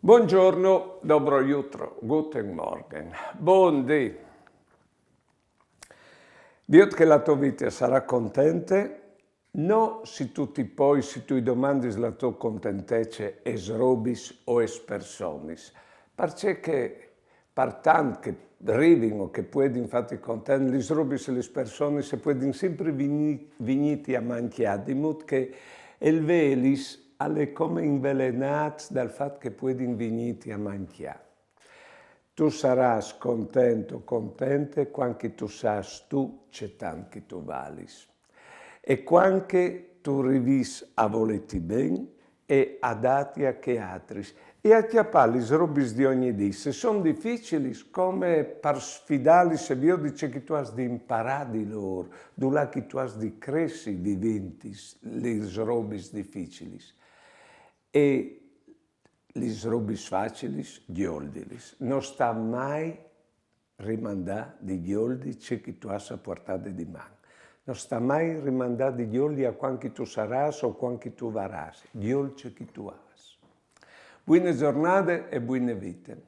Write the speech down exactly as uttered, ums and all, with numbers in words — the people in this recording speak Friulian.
Buongiorno, dobro jutro, guten Morgen. Buondì. Viôt che la tô vite a sarà contente, no si tu ti pois, si tu i domandis la tô contentece es robis o es personis, parcè che par tant che rivin o che puedin fâti content, lis robis e lis personis e puedin simpri vignî, vignîti a mancjâ, di mût che il velis al è come invelenât dal fat che puedin vignîti a mancjâ. Tu sarâs content o contente cuant che tu sâs tu ce tant che tu valis. E cuant che tu rivìs a volêti ben e a dâti a chei altris. E a cjapâ lis robis di ogni dì, se son dificilis, come par sfidâlis e viodi ce che tu âs di imparâ di lôr, dulà che tu âs di cressi vivintis lis robis dificilis. E lis robis facilis, gjoldilis. No sta mai rimandâ di gjoldi ce che tu âs a puartade di man. No sta mai rimandâ di gjoldi a cuant che tu sarâs o cuant che tu varâs. Gjold ce che tu âs. Buine zornade e buine vite.